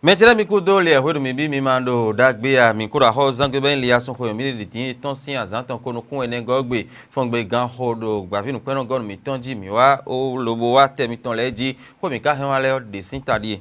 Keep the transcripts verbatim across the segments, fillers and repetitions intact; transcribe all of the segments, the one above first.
Mɛ ce lɛ́ɛ mi kúdó liɛ hwenu mi bí mi ma ɖo ɖagbe a? Mi kó ɖo axɔ́ zán gbé bɛ́ nyí Liasún xwe mǐ ɖi dín tɔn sín azǎn tɔn ko nukún ɛnɛgɔ́ gbe fɔngbe gán xo ɖo gbǎví nǔkpɛ́nnɔ́gɔ́ nú mǐtɔn jí mǐ wá ó lobo wá tɛ mitɔn lɛ́ɛ jí. Xó mǐ ka hɛn wá lɛ́ɛ ɔ́ ɖě sín ta ɖíe.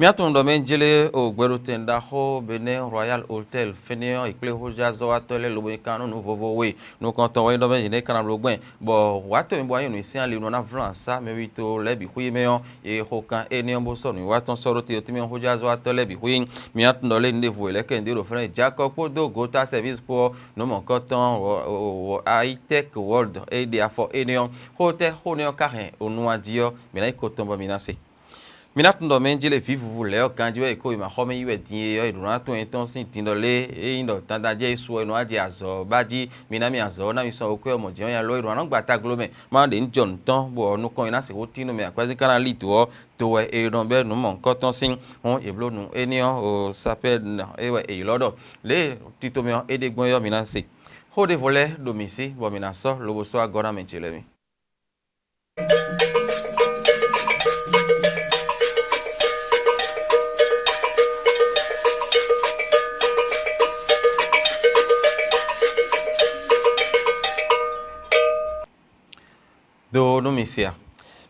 Mǐ tunwun ɖɔ mɛ jlé o gbɛɖutɛn ɖaxó Benin Royal Hotel fɛ́nɛ ɔ́, è kplé xójázɔ́watɔ́ lɛ́ɛ lobo nyi kan nú nǔ vovo we. Nukɔntɔn wɛ nyí ɖɔ mɛ yě nɛ́ kan ná bló gbɛn, bɔ wǎ tɔn e mi bɔ wá nyí nǔ sín ali nɔ ná vlán asá mɛ wi to lɛ́ɛ bǐ xwí mɛ ɔ́, yě xo kan énɛ́ ɔ́ bó sɔ́ nǔwiwa tɔn sɔ́ ɖó te ɔ́ tɛ́nmɛ xójázɔ́watɔ́ lɛ́ɛ bǐ xwí. Mǐ tunwun ɖɔ lě nǔɖé vo è lɛ́ kɛ nǔɖé ɖo fɛ́nɛ Jakɔ́b kpódó Gota Service kpó ɔ́, nǔ mɔ̌kɔtɔn Hightech World é ɖe afɔ énɛ́ ɔ́, xó tɛ́ xó énɛ́ ɔ́ ka hɛn o nu a jí ɔ́, mǐ ná yi ko tɔn bɔ mǐ ná se. Mi ná tunwun ɖɔ mɛ jlé vǐvuvu lɛ́ɛ ɔ́ ganjí wɛ è ko yi mǎ xɔ mɛ yi wɛ din e ɔ́, è ɖǒ ná tɔn nyɛtɔn sín din ɖɔ lé é nyí ɖɔ dandan jɛ Yísu wɛ è nɔ wá jɛ azɔ̌ ɔ́ ba jí. Mi ná mi azɔ̌ ɔ́ ná mi sɔn okwɛ́ ɔ́ mɔ jɛ́n ɔ́ nya lɔ é ɖǒ ná nɔ gba taglo mɛ. Má ɖě un jɔ nǔ tɔn bɔ nukɔn e ná sixú tín nú mɛ akwɛ́zín ka ná lí dǒ ɔ́, to wɛ è nɔ bɛ́ nǔ mɔ̌hunkɔtɔn sín. Hǔn è bló nǔ énɛ́ ɔ́ o sapɛ́ é wɛ è ylɔ́ ɖɔ lě e tito mɛ ɔ́ é ɖe gbɔn é ɔ́ mi ná se. Xó ɖěvo lɛ́ɛ ɖo mǐ sí bɔ mǐ ná sɔ́ lobo sɔ́ agɔ́ ná mɛ ce lɛ́ɛ mi. Do nú mi sia.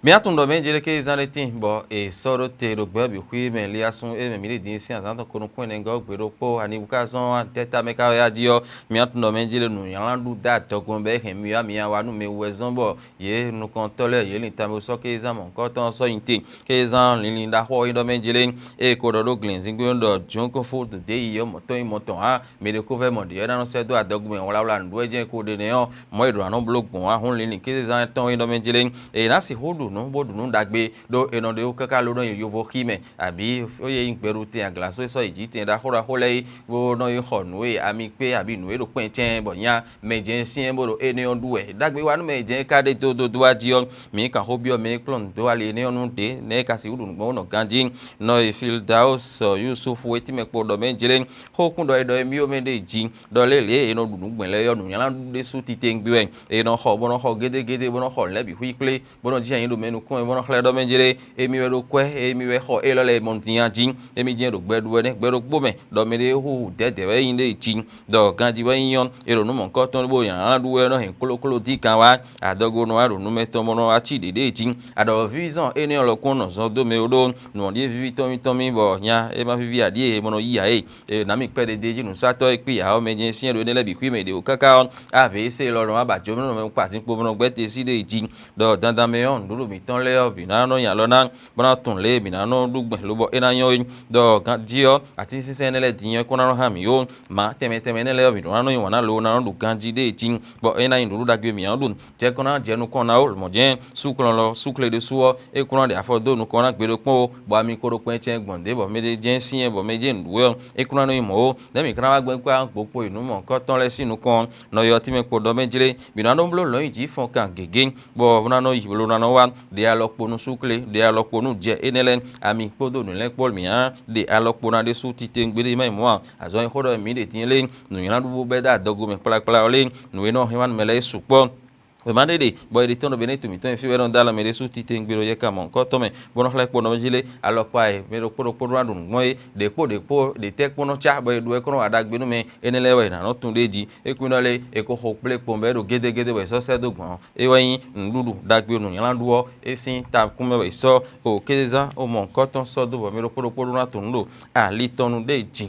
Mi ná tunwun ɖɔ mɛ jɛ lé ké zán ɖé tíin bɔ è sɔ́ ɖó te ɖo gbɛ̌ bǐ xwí mɛ Eliasun e mɛ mǐ ɖe din sín azǎn tɔn ko nukún ɛnɛgɔ́ gbe ɖokpó Anibukazɔn tɛ́ta mɛ ka wɛ a jí ɔ́, mi ná tunwun ɖɔ mɛ jɛ lé nǔnywalán ɖu dó adɔgun bɔ é hɛn myɔ myɔ wá nú mɛ wú wɛ zɔ́n bɔ yě nukɔntɔ́ lɛ́ɛ yě lin tamɛ sɔ́ kézán mɔ̌hunkɔtɔn ɔ́ sɔ́ nyi te. Kézán linlin ɖaxó ɔ́ nyí ɖɔ mɛ jlé, ée ko ɖɔ ɖó glɛ̌nzíngbe ɖɔ jǒnúkúnfú dǒdě yi ɔ́ mɔ̌tɔn nyí mɔ̌tɔn ǎ. Mɛ ɖě ko vɛ́ mɔ ɖě ɔ́ ná nɔ sɛ́ dó adɔgu mɛ wlawla nǔɖuɖu wɛ jɛ́n ko ɖe nɛ́ ɔ́, mɔ̌ è ɖǒ ná nɔ bló gbɔn ǎ. Hǔn linlin kézán tɔn nyí ɖɔ mɛ jlé, è nǎ sixú ɖu nǔ bó ɖu nǔ ɖagbe, ɖó è nɔ ɖe wú káká ló nɔ yi yovo xí mɛ, abǐ ó yɛ nyí gbɛɖutɛn aglaso e sɔ́ yi jǐ tɛn ɖaxó ɖaxó lɛ́ɛ é, bó nɔ yi xɔ nǔ e ami kpé abǐ nǔ e ɖo kpɛn cɛ́ɛn bɔ nya mɛ jɛ́n syɛ́n bó ɖo énɛ́ ɔ́ ɖu wɛ. Ɖagbe wa nú mɛ jɛ́n ka ɖe dó dó dó wá jí ɔ́, mǐ kan xó byɔ́ mɛ e kplɔ́n nǔ dó ali énɛ́ ɔ́ nú ɖě nɛ́ é ka sixú ɖu nǔgbó nɔ ganjí. Nɔ e Fildaus Yusufu e tínmɛ kpo ɖɔ mɛ jlé xókún ɖɔ é ɖɔ émí mɛ ɖe jí ɖɔ lě lě e è nɔ ɖu nǔ gbɛn lɛ́ɛ ɔ́, nǔnywalán ɖésú titewungbe wɛ è nɔ xɔ bó nɔ xɔ gédégédé bó nɔ xɔ nǔ lɛ́ɛ bǐ xwíxwlé, bó nɔ jí anyǐ ɖo mɛ nukún mɛ bó nɔ xlɛ́ ɖɔ mɛ jlé. Émí wɛ ɖo kwɛ́, émí wɛ xɔ élɔ́ lɛ́ɛ mɔ din a jí. Émí jɛ́n ɖo gbɛ ɖu wɛ nɛ́ gbɛ ɖokpó mɛ, ɖɔ mɛɖé hu dɛ̌dɛ̌ wɛ nyí ɖe jí, ɖɔ ganjí wɛ nyí ɔ́, è ɖo nǔ mɔ̌hunkɔtɔn ɖó bó nylá ɖu wɛ nɔ hɛn klókló dín kan wá. Adɔgo nɔ wá ɖo nú mɛtɔn bó nɔ wá cí ɖěɖée jí. Aɖɔ̌vízɔn énɛ́ ɔ́ lɔkún nɔ zɔn dó mɛ ó ɖó nǔ ɔ́ ɖíe víví tɔ́n mì tɔ́n mì bɔ nya é ma víví aɖíe é mɔ nɔ yí ǎ é. È nǎ mi kpɛ́ ɖe d'é jí nǔsatɔ́ e kpí ǎ ɔ́ mɛ jɛ́n syɛ́n ɖo énɛ́ lɛ́ɛ bǐ xwí mɛ ɖě wú káká ɔ́, ave é se lɔ nɔ wá ba jǒnɔ mɛ kpa zinkpo bó nɔ gbɛ́ te sí ɖe jí, ɖɔ dandan mɛ ɔ́ nǔɖuɖu mǐtɔn lɛ́ɛ ɔ́ bǐ ná nɔ nya alɔ ná, bó ná tunwun lě e mǐ ná nɔ ɖu gbɛn lobɔ é ná nyɔ́ é. Ɖɔ ganjí ɔ́, atínsínsɛ́n énɛ́ lɛ́ɛ din ɔ́ é kó ná nɔ hán mǐ ó. Mǎ tɛnmɛ tɛnmɛ énɛ́ lɛ́ɛ ɔ́, mǐ ɖó ná nɔ nyi wǎn ná lo ná nɔ ɖu ganjí ɖée cí, bɔ é ná nyí nǔɖuɖu ɖagbe mǐ ná ɖu. Jɛ kɔn ná jɛ nukɔn ná ó, mɔ̌ jɛ́n súklɔlɔ súkle ɖésú ɔ́, é kó ná ɖe afɔ dó nukɔn ná gbe ɖokpó ó, bɔ ami ko ɖo kpɛn cɛn gbɔn ɖě bɔ mɛ ɖé jɛ́n syɛ́n bɔ mɛ jɛ́n nǔ ɖu wɛ ɔ́, é kó ná nɔ nyí mɔ̌ ó. Nɛ̌ mǐ ka ná wá gbɛ́ kpó gbo kpo yi nǔ mɔ̌hunkɔtɔn lɛ́ɛ sín nukɔn ɔ́, nɔ yɔ tínmɛ kpo ɖɔ mɛ jlé, mǐ ná nɔ bló lɔ̌nyijǐ fɔn kan gěgé, bɔ un ná nɔ yi blo ná nɔ wá ɖe alɔ kpo nú súkle, ɖe alɔ kpo nú jɛ énɛ́ lɛ́ɛ, ami kpódó nǔ lɛ́ɛ kpó mǐ ná ɖe alɔ kpo ná ɖésú titewungbe ɖé ma yi mɔ̌ ǎ. Azɔn e xó ɖɔ mǐ ɖe din lé, nǔnywalán ɖu bó bɛ́ dó adɔgo mɛ kplakpla ɔ́ lé, nǔ e nɔ hɛn wá nú mɛ lɛ́ɛ é sukpɔ́. Wěma ɖé ɖe, bɔ è ɖe tɔ́n ɖo Benɛ́tu mǐtɔn e fí wɛ é nɔ dó alɔ mɛ ɖésú titewungbe ɖo yɛka mɔ̌hunkɔtɔn mɛ, bó nɔ́ xlɛ́ kpo nɔví lé alɔkpa e mɛ ɖokpó ɖokpó ɖó ná ɖu nǔ gbɔn é, ɖě kpó ɖě kpó ɖě tɛ́ kpó nɔ́ cá bɔ è ɖu wɛ kó nɔ́ wa ɖagbe nú mɛ, énɛ́ lɛ́ɛ wɛ è nǎ nɔ́ tunwun ɖ'é jí. É kún nyí ɖɔ lé è ko xo kplé kpowun bɔ é ɖo gédégédé bɔ è sɔ́ sɛ́ dó gbɔn ɔ́, é wɛ nyí nǔɖuɖu ɖagbe nǔnywalán ɖu ɔ́, é sín takún mɛ wɛ è sɔ́ o kézezán o mɔ̌hunkɔtɔn sɔ́ dó bɔ mɛ ɖokpó ɖokpó ɖó ná tunwun nǔ ɖo ali tɔn nu ɖ'é jí.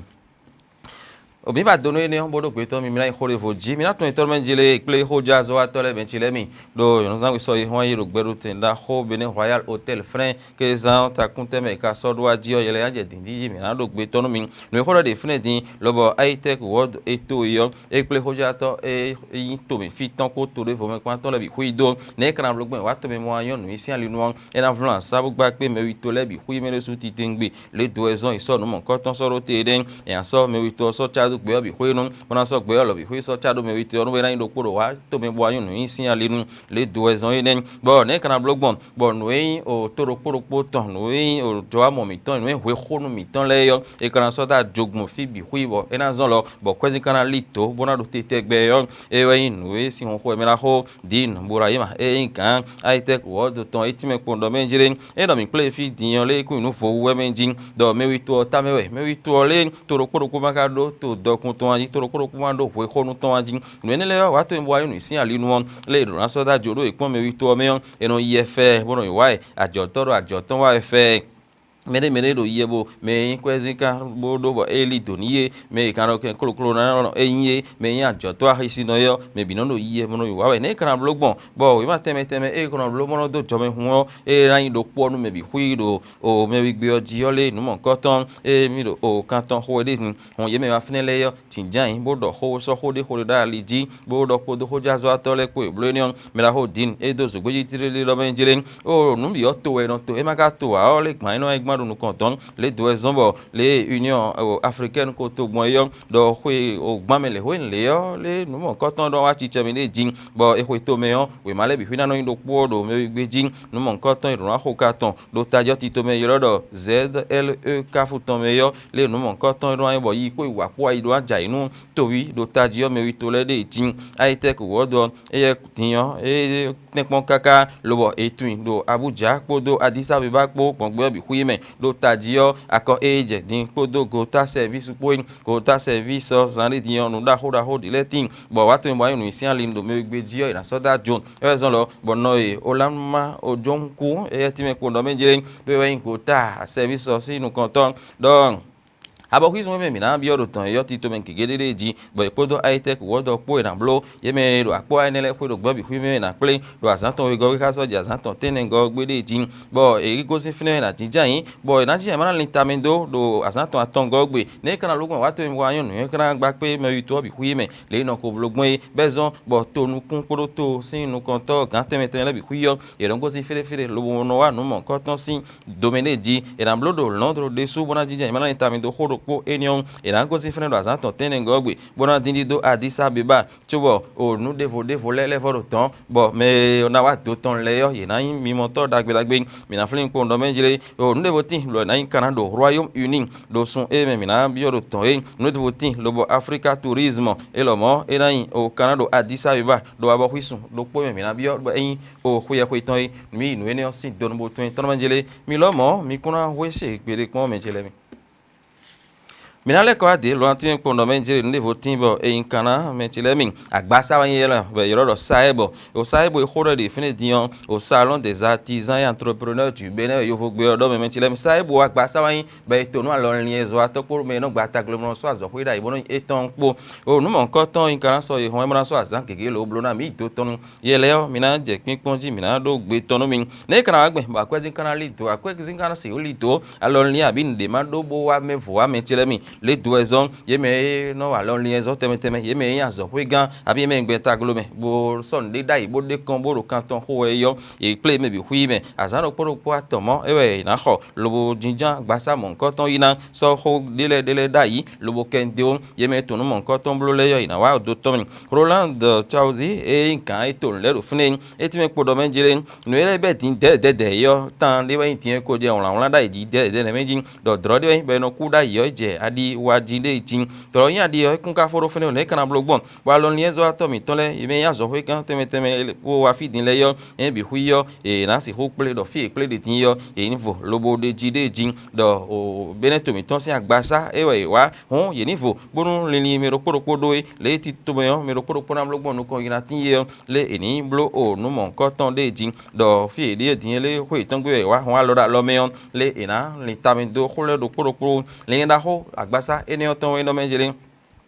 Mǐ ba do nú énɛ́ ɔ́, bó ɖó gbetɔ́ mì, mǐ ná yi xó ɖěvo jí. Mǐ ná tunwun etɔ́ mɛ jí lé kplé xójázɔ́watɔ́ lɛ́ɛ bɛ́ ci lɛ́ɛ mi, ɖo nyɔ̌nuzángbe sɔ́ yi hɔn yi ɖo gbɛɖutɛn ɖaxó Benin Royal Hotel flɛ́n kézán takúntɛn mɛ è ka sɔ́ ɖó wá jí ɔ́, yɛ lɛ́ɛ ná jɛ dǐndín jí, mǐ ná ɖó gbetɔ́ nú mi. Nǔ e xó ɖɔ ɖe fínɛ́ din, lobɔ Ayitɛ́k Wɔ̌d e to yi ɔ́, é kplé xójátɔ́ e nyí tomɛ fí tɔn kpó toɖévɔ́mɛkpán tɔn lɛ́ɛ bǐ xwí dó. Nɛ̌ é ka ná bló gbɛn wǎ tomɛ mɔ wá nyɔ́ nǔnyisyán ali nu ɔ́, é ná vlɔ́n asá bó gbá kpé mɛ wi to lɛ́ɛ bǐ xwí mɛ ɖésú titewungbe. Lě dó wɛ zɔ́n è sɔ́ nǔ mɔ̌hunkɔtɔn sɔ́ ɖó te é nɛ́, è nǎ sɔ́ mɛ wi to ɔ́ sɔ́ cá dó gbɛ ɔ́ bǐ xwé nu, bó ná sɔ́ gbɛ ɔ́ lɔ bǐ xwé sɔ́ cá ɖó mɛ wetɔ́ ɔ́ nú é ná nyí ɖokpó ɖo wá tomɛ bó wá nyí nǔ nyi sín ali nu lě do wɛ zɔn énɛ́. Bɔ nɛ̌ ka ná bló gbɔn, bɔ nǔ e nyí o to ɖokpó ɖokpó tɔn, nǔ e nyí o jɔwámɔ mǐtɔn, nǔ e hwexónú mǐtɔn lɛ́ɛ ɔ́, è ka ná sɔ́ dó ajogbɔn fí bǐ xwí bɔ é ná zɔ́n lɔ, bɔ kwɛ́zín ka ná lí dǒ bó ná ɖo tɛtɛgbɛ ɔ́, é wɛ nyí nǔ e sín xomɛ mɛ ná xó. Din Burayima e nyí gǎn Ayitɛ́ki wɔ̌ dó tɔn é tínmɛ kpɔ́n ɖɔ mɛ jlé. É ɖɔ mǐ kplé fí din ɔ́ lé kún nǔ vo wú wɛ mɛ jí, ɖɔ mɛwítɔ́ ɔ́ tamɛ wɛ. Mɛwítɔ́ ɔ́ lé to ɖokpó ɖokpó ma ka ɖó to dɔkun tɔn jí, to ɖokpó ɖokpó ma ɖó hwexónú tɔn jí. Nǔ énɛ́ lɛ́ɛ ɔ́, wǎ to e bó wá nyí nǔ sín ali nu ɔ́, lé è ɖǒ ná sɔ́ dó ajo ɖó è kpɔ́n mɛwítɔ́ ɔ́ mɛ ɔ́, è nɔ yi ɛ fɛ, bó nɔ yi wá ɛ, ajɔ̌tɔ́ ɖo ajɔ̌ tɔn wá ɛ fɛ. Mɛɖé mɛɖé ɖo yi ɛ bo mɛ e nyí kwɛ́zín kan bó ɖó bɔ é lí dǒ n'i é, mɛ e kan ɖɔ kɛn kloklo ná nɔ é nyí é, mɛ e nyí ajɔ̌tɔ́ axisínɔ é ɔ́, mɛ bǐ nɔ ɖo yi ɛ bó nɔ yi wǎ wɛ. Nɛ̌ é ka ná bló gbɔn, bɔ wěma tɛnmɛ tɛnmɛ e è nɔ bló bó nɔ dó jɔmɛhun ɔ́, é ná nyí ɖokpó ɔ́ nú mɛ bǐ xwí ɖo o mɛwígbe ɔ́ jí ɔ́ lé nǔ mɔ̌hunkɔtɔn e mì ɖo o kan tɔn xo wɛ ɖe hun. Hɔn yě mɛ e wá fínɛ́ lɛ́ɛ ɔ́, jǐnján ayǐ, bó ɖɔ xó sɔ́ xó ɖé xó ɖé ɖó ali jí, bó ɖɔ kpódó xójázɔ́watɔ́ lɛ́ɛ kpó e bló énɛ́ ɔ́, mɛ ɖaxó Din e dó zǒgbéjí tlélé lɔ mɛ jlé. Ó, nǔ bǐ ɔ́ to wɛ è nɔ to, é ma ka to ǎ ɔ́, lé gbǎn é nɔ wá yi gbán ɖo nukɔn dɔ̌n, lě dǒ wɛ zɔ́n bɔ lě e Union Africaine ko to gbɔn é ɔ́, ɖɔ xwe o gbán mɛ lě xwé lě ɔ́, lě nǔ mɔ̌hunkɔtɔn ɖɔ wá cicɛ mì ɖée jí, bɔ è xwe to mɛ ɔ́, wěma lɛ́ɛ bǐ xwíná nɔ nyí ɖokpó ɔ́ ɖo mɛ wegbe jí. Nǔ mɔ̌hunkɔtɔn e ɖǒ ná xo ka tɔn ɖo tají ɔ́ tito mɛ ylɔ́ ɖɔ Z L E káfu tɔn mɛ é ɔ́, lě nǔ mɔ̌hunkɔtɔn e ɖó ná nyí bɔ yi kpó yi wǎ kpó ayi ɖó ná jɛ ayǐ nú toví ɖo tají ɔ́ mɛ wító lɛ́ɛ ɖée jí. Ayitɛ́ki wǒ ɔ́ dó ɔ́, éyɛ́ din ɔ́, é tɛ́nkpɔ́n káká lobɔ è tunwun i ɖo Abújǎ kpódó Adísábebá kpó gbɔn gbɛ ɔ́ bǐ xwí mɛ. Ɖó tají ɔ́, akɔ e jɛ din kpódó gota sɛvísu kpó é. Gota sɛvísu ɔ́, zán ɖé din ɔ́, nǔ ɖaxó ɖaxó ɖě lɛ́ɛ tíin, bɔ wǎ tunwun bɔ é nyí nǔ sín ali ɖo mɛ wegbe jí ɔ́, è nǎ sɔ́ dó ajo. É wɛ zɔ́n lɔ, bɔ nɔ e Olamma Ojónkú éyɛ́ tínmɛ kpɔ́n ɖɔ mɛ jlé, ɖó é wɛ nyí gota sɛvísu ɔ́ sín nukɔntɔ́ ɖɔ abɔxwísun e mɛ mǐ ná byɔ́ ɖo tɔn é ɔ́ tito mɛ gěgé ɖé ɖée jí, bɔ è kpódó Ayitɛ́ki wɔ̌dɔ kpó è nǎ bló. Yě mɛ e ɖo akpɔ́ énɛ́ lɛ́ɛ xwé ɖo gbɔ̌bǐ xwí mɛ é ná kplé, ɖo azǎn tɔn wegɔ́ xwé xá sɔ́ja azǎn tɔn tɛ́nnɛ gɔ́ ɔ́ gbé ɖée jí, bɔ è yi gosín fínɛ́ é ná jínjɔ́n ayǐ, bɔ è nǎ jínjɔ́n ayǐ ma ná lin tamɛ dó ɖo azǎn tɔn atɔngɔ́ ɔ́ gbe. Nɛ̌ é ka ná ló gbɔn wǎ to e wá nyɔ́ nǔnywɛ́ ka ná gbá kpé mɛ wító ɔ́ bǐ xwí mɛ, lě e è nɔ ko bló gbɔn é, bɛ́ zɔ́n bɔ tonukún kpódó to sín nukɔntɔ́ gǎn tɛnmɛ tɛnmɛ lɛ́ɛ bǐ xwí ɔ́, è nɔ gosín félé félé lobo nɔ wá nǔ mɔ̌hunkɔtɔn sín do mɛ ɖée jí. È nǎ bló ɖo Lɔ̌ndlu ɖésú bó ná jínjɔ́n ayǐ ma ná lin tamɛ dó xó ɖokpó énɛ́ ɔ́, è nǎ gosín fínɛ́ ɖo azǎn tɔn tɛ́nnɛ gɔ́ ɔ́ gbe, bó ná dín ɖidó Adísábebá, cóbɔ o nǔ ɖěvo ɖěvo lɛ́ɛ lɛ́ vɔ ɖo tɔ̌n, bɔ mɛ e ná wá do tɔn lɛ́ɛ ɔ́, yě ná nyí mimɔtɔ́ ɖagbe ɖagbe. Mǐ ná flín kpowun ɖɔ mɛ jlé, o nǔ ɖěvo tíin lɔ è nǎ nyí Kana ɖo Royaume Uni ɖo sun e mɛ mǐ ná byɔ́ ɖo tɔ̌n é. Nǔ ɖěvo tíin lobɔ Afrika Tourisme é lɔmɔ̌ é ná nyí o Kana ɖo Adísábebá ɖo abɔxwísun ɖokpó mɛ mǐ ná byɔ́ ɖɔ é nyí o xweyɛxwe tɔn é. Mǐ yi nǔ énɛ́ ɔ́ sín donu bo tunwun tɔn mɛ jlé. Mi lɔmɔ̌, mi kún ná hwé se gbeɖé kpɔ́n mɛ ce lɛ́ɛ mi. Mǐ ná lɛ́ kɔ wá dě lɔ̌ntín kpɔ́n ɖɔ mɛ jlé nǔ ɖěvo tíin bɔ è nyi kan ná mɛ ce lɛ́ɛ mi. Agbasá wɛ nyí yɛ lɔ bɔ è ylɔ́ ɖɔ Saɛ́bɔ. O Saɛ́bɔ e xó ɖɔ ɖe fínɛ́ din ɔ́, o Salon des Artisans et Entrepreneurs du Bénin e yovogbe ɔ́ ɖɔ mɛ mɛ ce lɛ́ɛ mi. Saɛ́bɔ agbasá wɛ nyí bɔ è to nú alɔlinyɛzɔ́watɔ́ kpó mɛ e nɔ gba taglomlɔ sɔ́ azɔ̌xwé ɖ'ayǐ bó nɔ nyí étɔn kpó. O nǔ mɔ̌hunkɔtɔn nyí kan ná sɔ è hɔn é bó ná sɔ́ azǎn gěgé lǒ bló ná mǐ dotɔnnu. Yɛ lɛ́ɛ ɔ́, mi ná jɛ kpínkpɔ́n jí, mǐ ná ɖó gbe tɔn nú mi. Nɛ̌ é ka ná wá gbɛn, bɔ akwɛ́zín ka ná lí dǒ, akwɛ́zín ka ná sixú lí dǒ, alɔ lin abǐ nǔɖé ma ɖó bó wá mɛ vɔ̌ wá mɛ ce lɛ́ɛ mi. Lě dǒ wɛ zɔ́n, yě mɛ e nɔ wa alɔ lin ɛ zɔ́n tɛnmɛ tɛnmɛ, yě mɛ e nyí azɔ̌xwégán, abǐ yě mɛ e gbɛn taglomɛ, bó sɔ́ nǔɖé ɖ'ayǐ bó ɖe kɔn bó ɖo kan tɔn xo wɛ é ɔ́, yě kplé mɛ bǐ xwí mɛ. Azǎn ɖokpó ɖokpó atɔn mɔ̌ é wɛ è nǎ xɔ, lobo jínjɔ́n agbasá mɔ̌hunkɔtɔn yi ná sɔ́ xó ɖé lɛ́ɛ ɖé lɛ́ɛ ɖ'ayǐ, lobo kɛ un dó, yě mɛ e tunwun nú mɔ̌hunkɔtɔn bló lɛ́ɛ ɔ́, è nǎ wá dó tɔn mì. Roland Chauzi e nyí gǎn e to nǔ lɛ́ɛ ɖo fínɛ́ é, é tínmɛ kpo ɖɔ mɛ jlé. Nǔ e lɛ́ bɛ́ din dɛ̌dɛ̌dɛ̌ é ɔ́, tan ɖé wɛ nyí din e ko jɛ wlǎnwlán ɖ'ayǐ jí dɛ̌dɛ̌dɛ̌ mɛ jí, ɖɔ dlɔ̌ ɖé wɛ nyí bɔ è nɔ kú ɖ'ayǐ ɔ́, é jɛ aɖiwa jí ɖé jí. Dlɔ̌ nyí aɖi ɔ́, é kún ka fó ɖó fínɛ́, nɛ̌ é ka ná bló gbɔn? Bɔ alɔ nyi ɛ zɔ́ wá tɔ́ mǐtɔn lɛ́ɛ, yě mɛ nyí azɔ̌xwé gán tɛnmɛ tɛnmɛ e wó wá fí din lɛ́ɛ é ɔ́, é bǐ xwí ɔ́, è nǎ sixú kplé ɖɔ fí e è kplé ɖe din é ɔ́, è ní vo lobo ɖ'é jí ɖ'é jí, ɖɔ o Benɛ́to mǐtɔn sín agbasá é wɛ è wǎ. Hɔ̌n yě ní vo, bónú linlin e mɛ ɖokpó ɖokpó ɖó é, lě e tito mɛ ɔ́, mɛ ɖokpó ɖokpó ná bló gbɔn nukɔn yi ná tíin é ɔ́, lé è nǐ bló o nǔ mɔ̌hunkɔtɔn ɖé jí, ɖɔ fí e è ɖíe din é lé xwé yětɔn gbe wɛ è wǎ hɔn alɔ ɖo alɔ mɛ ɔ́, lé è nǎ lin tamɛ dó xó lɛ́ɛ ɖokpó ɖokpó. Linlin ɖaxó agbasá énɛ́ ɔ́ tɔn wɛ é nɔ mɛ jlé.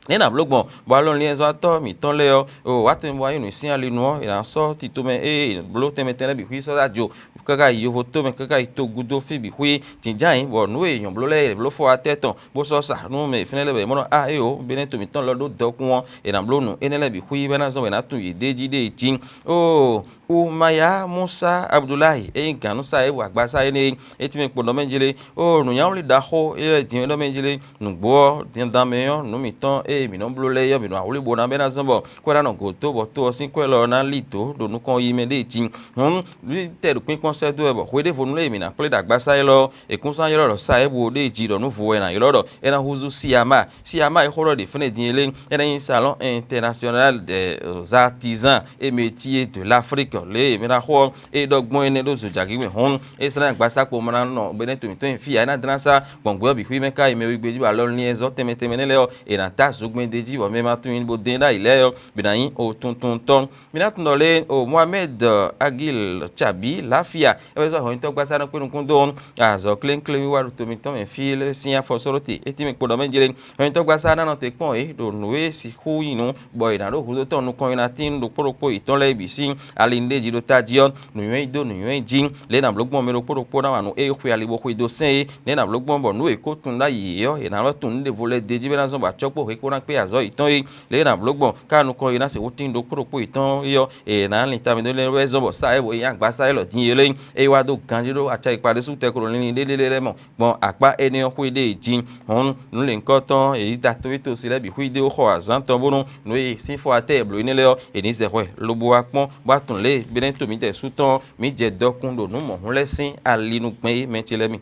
Nɛ̌ è nǎ bló gbɔn, bɔ alɔliɛ́nzɔ́watɔ́ mǐtɔn lɛ́ɛ ɔ́, o wǎ tɛnmɛ bó wá nyí nǔ sín ali nu ɔ́, è nǎ sɔ́ tito mɛ e è bló tɛnmɛ tɛnmɛ lɛ́ɛ bǐ xwí sɔ́ dó ajo, káká yi yovo tómɛ, káká yi togun dó fí bǐ xwé. Jǐnján ayǐ, bɔ nǔ e nyɔ̌bló lɛ́ɛ è bló fɔ wá tɛ́ tɔn, bó sɔ́ sa nú mɛ fínɛ́ lɛ́ɛ bɔ è mɔ ɖɔ a éyo, Benɛ́to mǐtɔn lɔ ɖó dɔkun ɔ́, è nǎ bló nǔ énɛ́ lɛ́ɛ bǐ xwí bɔ é ná zɔ́n bɔ è nǎ tunwun yěɖée jí ɖée jí. Oo, Umaya Musa Abudulayi, e nyí gǎn nú sa e wa agbasá énɛ́ é, é tínmɛ kpo nɔ mɛ jlé. Oo, nǔnywɛ́ ɖaxó e lɛ́ din é nɔ mɛ jlé. Nǔgbó ɔ́, dandan mɛ ɔ́, nǔ mǐtɔn e mǐ nɔ bló lɛ́ɛ ɔ́, mǐ nɔ awlí bo ná bɛ́ ná zɔ́n bɔ kwɛ́ ná nɔ gǒ tó, bɔ to ɔ́ sín kwɛ́ lɔ ná lí dǒ ɖo nukɔn yi mɛ ɖée jí. Hǔn, nú tɛ ɖo kpínkpɔ́n sɛ́ dó wɛ bɔ hweɖěvo nú lě e mǐ ná kplé ɖo agbasá élɔ́ ɔ́, è kún sɔ́ ná ylɔ́ ɖɔ Saɛ́bu ɖée jí ɖɔ nǔ vo wɛ è nǎ ylɔ́ ɖɔ é ná húzú Siama. Siama e xó ɖɔ ɖě fínɛ́ din é lé, énɛ́ nyí Salon International des Artisans et Métiers de l'Afrique, lě e mǐ ná xo ɔ́, é ɖɔ gbɔn énɛ́ ɖó zojagǐ mɛ hǔn, é sɛ́ ná gbasá kpo mɔ ná nɔ bɛ́nɛ́ to mǐtɔn nyi fí ǎ, é ná dlán sá gbɔn gbě ɔ́ bǐ xwí mɛ ká yi mɛ wegbe jí bɔ alɔ liɛ́nzɔ́ tɛnmɛ tɛnmɛ nɛ́ lɛ́ɛ ɔ́, è nǎ tá zogbɛ́n d'é jí bɔ mɛ ma tunwun i bó dɛn ɖ'ayǐ lɛ́ɛ ɔ́ bǐ ná nyí otuntuntɔ́. Mi ná tunwun ɖɔ lé o Mohamed Agil Tchabi Lafia é wɛ zɔ́ hɔnyitɔ́gbasá nɔ kpé nukún dó azɔ̌ klénkléwíwa ɖo to mǐtɔn mɛ fí lɛ́ɛ sín afɔsɔ́ɖóte. É tínmɛ kpo ɖɔ mɛ jlé hɔnyitɔ́gbasá ná nɔ te kpɔ́n yě ɖo nǔ e sixú nyí nǔ bɔ è nǎ ɖo hudó tɔn nukɔn nyilátín ɖokpó ɖokpó yětɔn lɛ́ɛ bǐ sín ali ɖé jí ɖo tají ɔ́, nǔnywɛ́ yi dó nǔnywɛ́ yi jí. Lě e nǎ bló gbɔn mɛ ɖokpó ɖokpó ná wa nǔ e xwe ali bó xwedó sɛ́n é, nɛ̌ nǎ bló gbɔn bɔ nǔ e kó tunwun ɖ'ayǐ é ɔ́, è nǎ lɔ́ tunwun nǔ ɖěvo lɛ́ɛ d'é jí bɔ é ná zɔ́n bɔ acɔ́kpó he kpó ná kpé azɔ̌ yětɔn é. Lě e nǎ bló gbɔn ká nukɔn e ná sixú tín ɖokpó ɖokpó yětɔn é ɔ́, è nǎ lin tamɛ dó lɛ́ wɛ zɔ́n bɔ sá e bo nyí agbasá élɔ́ din é lé é wá dó ganjí ɖó acá e kpa ɖésú tɛklo linlin ɖé lɛ́ɛ mɔ gbɔn akpá énɛ́ ɔ́ xwé ɖée jí. Hɔn nǔlinkɔtɔn e yí ta tóvítósi lɛ́ɛ bǐ xwídó xɔ azǎn tɔn bónú nǔ e sín fɔ atɛ e blǒ énɛ́ lɛ́ɛ ɔ́, è nǐ zɛ hwɛ lobo wá kpɔ́n bó wá tunwun lě e Benɛ́to mǐtɛɛ sú tɔn ɔ́, mǐ jɛ dɔkun ɖo nǔ mɔ̌hun lɛ́ɛ sín ali nú gbɛn é mɛ ce lɛ́ɛ mi.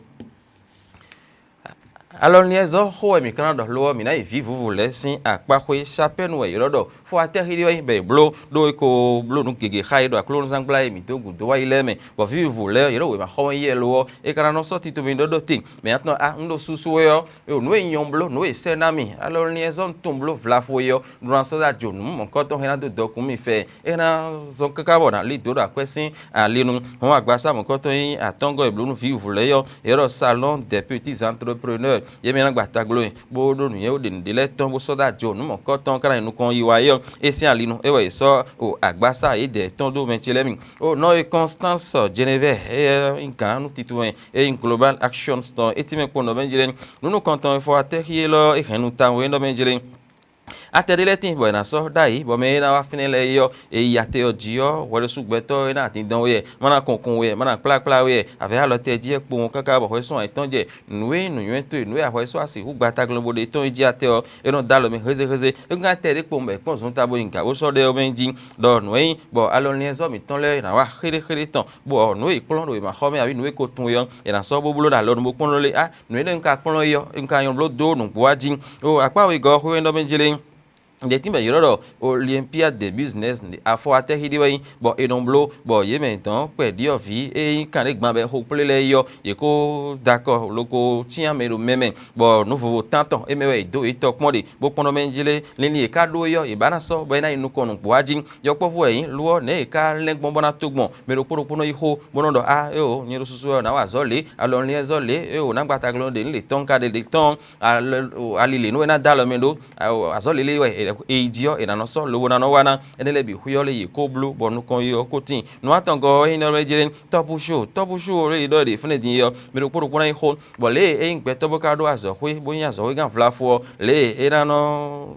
Alɔniɛzɔ́ xó wɛ mǐ ka ná ɖɔ lo ɔ́, mǐ ná yi vǐ vǔvǔ lɛ́ɛ sín akpáxwé Sapɛ́nu wɛ yě ɖɔ ɖɔ fó atɛ́ xíɖí wɛ nyí bɔ è bló, ɖó é ko bló nǔ gěgé xá yě ɖo aklúnɔzángbla e mǐ dó gǔdo wá yi lɛ́ɛ mɛ, bɔ vǐ vǔvǔ lɛ́ɛ ɔ́, yě ɖo wěma xɔ wɛ nyí yɛ lo ɔ́, é ka ná nɔ sɔ́ tito mǐ ɖɔ ɖó te, mǐ ná tunwun ɖɔ á, un ɖo susu wɛ ɔ́, nǔ e nyɔ bló, nǔ e sɛ́ ná mì, alɔniɛzɔ́ un tunwun bló vlafo é ɔ́, ɖó ná sɔ́ dó ajo nǔ mɔ̌kɔtɔn hɛn ná dó dɔkun mì fɛ, é ná zɔn káká bɔ nǎ lí dǒ ɖo akwɛ́ sín ali nu. Hɔn agbasá mɔ̌kɔtɔn nyí atɔ́ngɔ́ e blǒ nú vǐ vǔvǔ lɛ́ɛ ɔ́, yě ɖɔ Salon des Petits Entrepreneurs, yě mɛ ná gba tagló e, bó ɖó nǔnywɛ́ ɖe nǔɖé lɛ́ɛ tɔn bó sɔ́ dó ajo nǔ mɔ̌kɔtɔn ká ná yi nukɔn yi wá é ɔ́, é sín ali nu é wɛ è sɔ́ o agbasá yědɛɛ tɔn dó mɛ ce lɛ́ɛ mi. O nɔ e Constance Jenevɛ, éyɛ́ nyí gǎn nú titun e é nyí Global Actions tɔn é tínmɛ kpɔ́n ɖɔ mɛ jlé. Nǔ nukɔntɔn e fɔ atɛ́ xí élɔ́ é hɛn nu tawun é ɖɔ mɛ jlé. Atɛ ɖé lɛ́ɛ tíin bɔ è nǎ sɔ́ ɖ'ayǐ, bɔ mɛ e ná wá fínɛ́ lɛ́ɛ é ɔ́, è yi ate ɔ́ jí ɔ́, hwɛɖósú gbɛtɔ́ e ná dindɔn we wɛ, má ná kɔnkɔn we wɛ, má ná kplá kplá we wɛ, avɛ̌ alɔ tɛ jí wɛ kpowun káká bɔ hwɛsɔ́n ayǐtɔn jɛ. Nǔ e nyí nǔnywɛ́ towe, nǔ e axɔ́ sɔ́ asixú gba taglɔn bó ɖe tɔ́n yi jí atɛ ɔ́, é nɔ dó alɔ mɛ hézéhézé. É gán tɛ ɖé kpowun bɔ è kpɔ́n zɔn ta bó nyi gǎ bó sɔ́ ɖɛ ɔ́ mɛ jí, ɖɔ nǔ e nyí bɔ alɔnlɛ́nzɔ́ mǐtɔn lɛ́ɛ ná wá xéɖéxéɖé tɔn, bɔ nǔ e è kplɔ́n ɖo wěmaxɔmɛ abǐ nǔ e ko tunwun é ɔ́, è nǎ sɔ́ bó bló ɖo alɔnu bó kplɔ́n lé á, nǔ énɛ́ un ka kplɔ́n é ɔ́, un ka nyɔ́ bló dó nǔgbó wá jí. O akpá wegɔ́ ɔ́ xwé wɛ ɖɔ mɛ jlé. Ɖě tínmɛ yě ɖɔ ɖɔ Olympiade de business afɔ atɛ́ xíɖí wɛ nyí, bɔ è nɔ bló, bɔ yě mɛ dɔn kpɛ ɖiɔ̌ví e nyí kanɖégbán bɔ è xo kplé lɛ́ɛ é ɔ́, yě kó da akɔ lobo cyán mɛ ɖo mɛ mɛ, bɔ nǔ vovo tántɔn é mɛ wɛ è dǒ yě tɔ kpɔ́n ɖe, bó kpɔ́n ɖɔ mɛ jlé linlin yě ká ɖó é ɔ́, yě ba ná sɔ́ bɔ é ná yi nukɔn nǔgbó wá jí. Yɔkpɔ́vú wɛ è nyí, lo ɔ́, nɛ̌ yě ká lɛ́n gbɔn bó ná tó gbɔn? Mɛ ɖokpó ɖokpó nɔ yi xó, bó nɔ́ ɖɔ á, éeǒ, nyɛ ɖo susu wɛ ɔ́, nǎ wa azɔ̌ lě, alɔnlin lɛ́ɛ zɔ́ lě, éeǒ, nǎ gbata glɔ́ ɖě ní lě tɔn ka ɖe lě tɔn, ali lě nú é ná dó alɔ mɛ ɖó. Azɔ̌ lélé wɛ è yi jí ɔ́, è nǎ nɔ sɔ́ lobo ná nɔ wa ná. Énɛ́ lɛ́ɛ bǐ xwí ɔ́ lé yě kó bló bɔ nukɔn yi ɔ́ kó tíin. Nǔ atɔngɔ́ ɔ́ é nyí nɔ jlé tɔ́búsú. Tɔ́búsú ɔ́ lé yě ɖɔ ɖě fúnɛ́ din é ɔ́, mɛ ɖokpó ɖokpó ná yi xó, bɔ lě e é nyí gbɛtɔ́ bó ka ɖó azɔ̌xwé bó nyí azɔ̌xwégán vlafo ɔ́, lě e é ná nɔ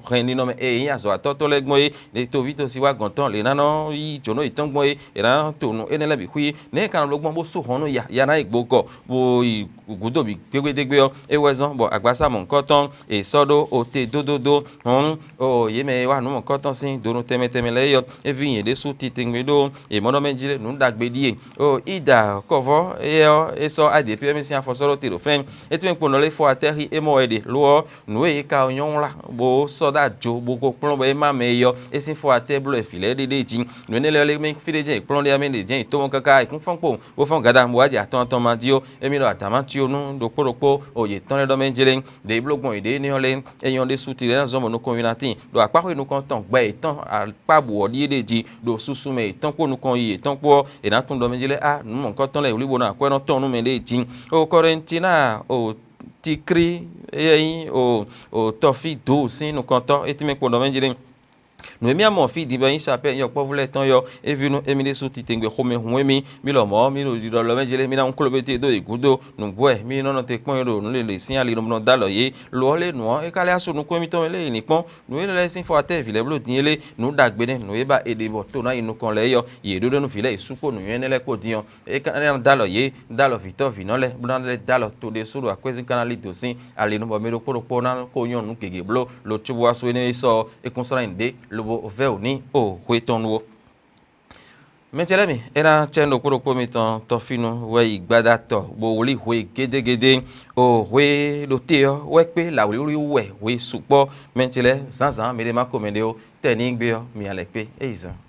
hɛn ninɔmɛ e nyí azɔ̌watɔ́ tɔn lɛ́ɛ gbɔn é, lě toví tosi wá gɔ̌n tɔn lě ná nɔ yí jǒnɔ yětɔn gbɔn é, è nǎ to nǔ énɛ́ lɛ́ɛ bǐ xwí. Nɛ̌ è ka nɔ bló gbɔn bó sú hɔn nú ya, ya ná yi gbo kɔ, bó yi gǔdo bǐ gbégbédégbé ɔ́, é wɛ zɔ́n bɔ agbasá mɔ̌hunkɔtɔn è sɔ́ ɖó ote dódódó. Hɔn o yě mɛ e wá nǔ mɔ̌hunkɔtɔn sín donu tɛnmɛ tɛnmɛ lɛ́ɛ é ɔ́, é ví nyɛ ɖésú titewungbe ɖó è mɔ ɖɔ mɛ jí lé nǔ ɖagbe ɖíe. O Ida kɔvɔ éyɛ́ ɔ́, é sɔ́ I D P ɔ́ mɛ sín afɔ sɔ́ ɖó te ɖo fɛ́n. É tínmɛ kpo nɔ lé fɔ atɛ́ xí é mɔ wɛ ɖe lo ɔ́, nǔ e é ka nyɔ́ wlá bó sɔ́ ɖó ajo bó ko kplɔ́n bɔ é má mɛ e ɔ́, é sín fɔ atɛ́ bló wɛ vǐ lɛ́ɛ ɖe ɖ'é jí. Nǔ énɛ́ lɛ́ɛ lé mɛ fí ɖé jɛ́n è kplɔ́n ɖé ɔ́ mɛ ɖě jɛ́n è tó mɔ káká è kún fɔ́n kpo bó fɔ́n Gada bó wá jɛ atɔn atɔn ma jí ó. Émí ɖɔ adǎmatíonú ɖokpó ɖokpó o yětɔn lɛ́ɛ ɖɔ mɛ jlé ɖě bló gbɔn yěɖée nɛ́ ɔ́ lé, é nyɔ́ ɖésú tirɛ́ ná zɔ́n bɔ nukɔn wi ná tíin ɖo akpáxwé nukɔn tɔn gbɛ yětɔn akpábǔ ɔ́ ɖíe ɖ'é jí ɖo susu mɛ yětɔn kpó nukɔn yi yětɔn kpó ɔ́, è nǎ tunwun ɖɔ mɛ jí lɛ́ɛ á nǔ mɔ̌hunkɔtɔn lɛ́ɛ wlí bó ná akwɛ́nɔ tɔn nú mɛɖée jí. O Kɔrɛntina o Tiklí e nyí o o tɔfí Dǒ sín nukɔntɔ́ é tínmɛ kpo ɖɔ mɛ jí lé. Nǔ e mì mɔ fí din bɔ nyí sapɛ́ yɔkpɔ́vú lɛ́ɛ tɔn yɔ, é ví nú émí ɖésú titewungbe xomɛ hun émí. Mì lɔmɔ̌ mì ɖo ɖiɖɔ lɔ mɛ jlé, mì ná hun kló bété dó yě gúdo. Nǔgbó wɛ mì nɔ nɔ te kpɔ́n yó ɖo nǔ lelě sín ali nɔ dó alɔ yě. Lo ɔ́ lé nǔ ɔ́, é ka lɛ́ asú nukún émítɔn lɛ́ɛ yi ní kpɔ́n. Nǔ élɔ́ lɛ́ɛ sín fɔ atɛ́ vǐ lɛ́ɛ bló din é lé, nǔ ɖagbe nɛ́, nǔ e ba è ɖe bɔ to ná yi nukɔn lɛ́ɛ é yɔ, yě ɖó ɖó nú vǐ lɛ́ɛ yi sú kpó nǔnywɛ́ énɛ́ lɛ́ɛ kpó din ɔ́, é ka ná dó alɔ yě, dó alɔ vǐtɔ́ vǐnɔ lɛ́ɛ, bó ná lɛ́ dó alɔ to ɖésú ɖo akwɛ́zín ka ná lí dǒ sín ali nú bɔ mɛ ɖokpó ɖokpó ná ko nyɔ́ nǔ gěgé bló. Lo cóbó wá sú énɛ́ yi sɔ ɔ́, é kún sɔ́ ná nyi nǔɖé lobo vɛ́ wǔ n'i o hwe tɔn nu ó. Mɛ ce lɛ́ɛ mi, é ná cɛ́ ɖokpó ɖokpó mitɔn tɔ́fínu wɛ yi gbada tɔ bó wlí hwe gédégédé. O hwe ɖo te ɔ́ wɛ kpé lawlíwlí wɛ hwe sukpɔ́. Mɛ ce lɛ́ɛ zǎnzǎn mi ɖé má ko mɛ ɖé ó, tɛ ní gbé ɔ́ mi alɛ kpé é yi zán.